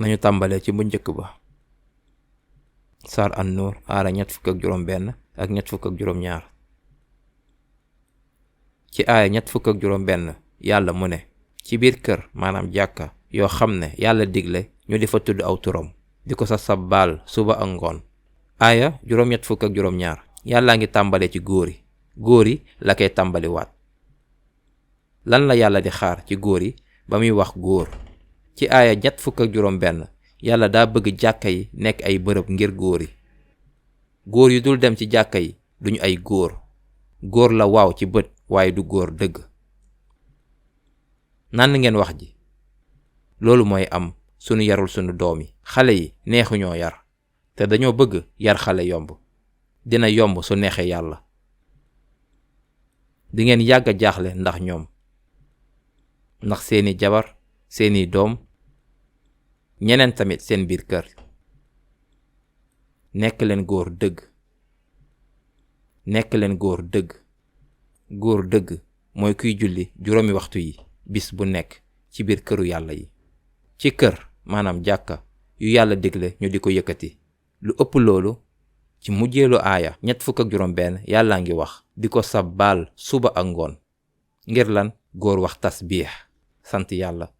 nañu tàmbalee ci bu njëkk ba. Saar An-Nuur aaya 41 ak 42. ci aaya 41 yàlla mu ne ci biir kër maanaam jàkka yoo xam ne yàlla digle ñu di fa tudd aw turam di ko sa sabbaal suba ak ngoon. aaya 42 yàllaa ngi tàmbale ci góor yi la koy tàmbaliwaat. lan la yàlla di xaar ci góor yi ba muy wax góor? ci aaya 41 yàlla daa bëgg jàkka yi nekk ay bërëb ngir góor yi. góor yu dul dem ci jàkka yi duñu ay góor la waaw ci bët waaye du góor dëgg. nànn ngeen wax ji. loolu mooy am sunu yarul sunu doom yi. xale yi neexuñoo yar te dañoo bëgg yar xale yomb. dina yomb su neexee yàlla. di ngeen yàgg a jaaxle ndax ñoom, ndax seeni jabar, seeni doom, ñeneen tamit seen biir kër. nekk leen góor dëgg. nekk leen góor dëgg. góor dëgg mooy kuy julli juróomi waxtu yi bis bu nekk ci biir këru yàlla yi. ci kër maanaam jàkka yu yàlla digle ñu di ko yëkkati. lu ëpp loolu ci mujjeelu aaya 41 yàllaa ngi wax di ko sabbaal suba ak ngoon. ngir lan? góor wax tasbiix, sant yàlla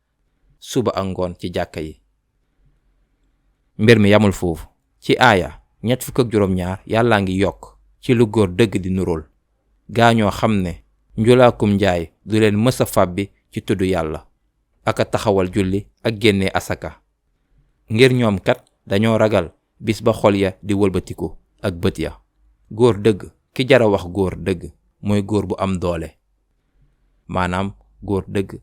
suba ak ngoon ci jàkka yi. mbir mi yamul foofu. ci aaya 42 yàllaa ngi yokk ci lu góor dëgg di nuróol. gaañoo xam ne njulaakum njaay du leen mësa fàbbi ci tudd yàlla ak a taxawal julli ak génne asaka. ngir ñoom kat dañoo ragal bis ba xol ya di wëlbatiku ak bët ya. góor dëgg ki jara wax góor dëgg mooy góor bu am doole. maanaam góor dëgg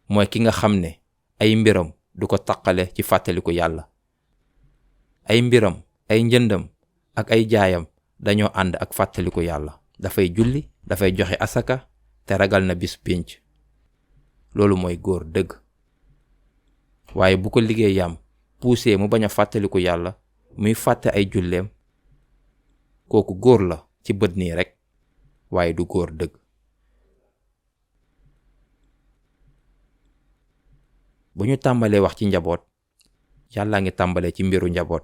mooy ki nga xam ne ay mbiram du ko taqale ci fàttaliku yàlla. ay mbiram, ay njëndam ak ay jaayam dañoo ànd ak fàttaliku yàlla. dafay julli, dafay joxe asaka te ragal na bis pénc. loolu mooy góor dëgg. waaye bu ko liggéeyam puusee mu bañ a fàttaliku yàlla, muy fàtte ay julleem, kooku góor la ci bët nii rekk waaye du góor dëgg. bu ñu tàmbalee wax ci njaboot, yàllaa ngi tàmbalee ci mbiru njaboot.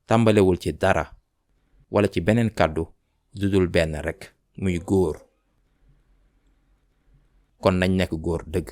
tàmbalewul ci dara wala ci beneen kàddu du dul benn rekk muy góor. kon nañ nekk góor dëgg.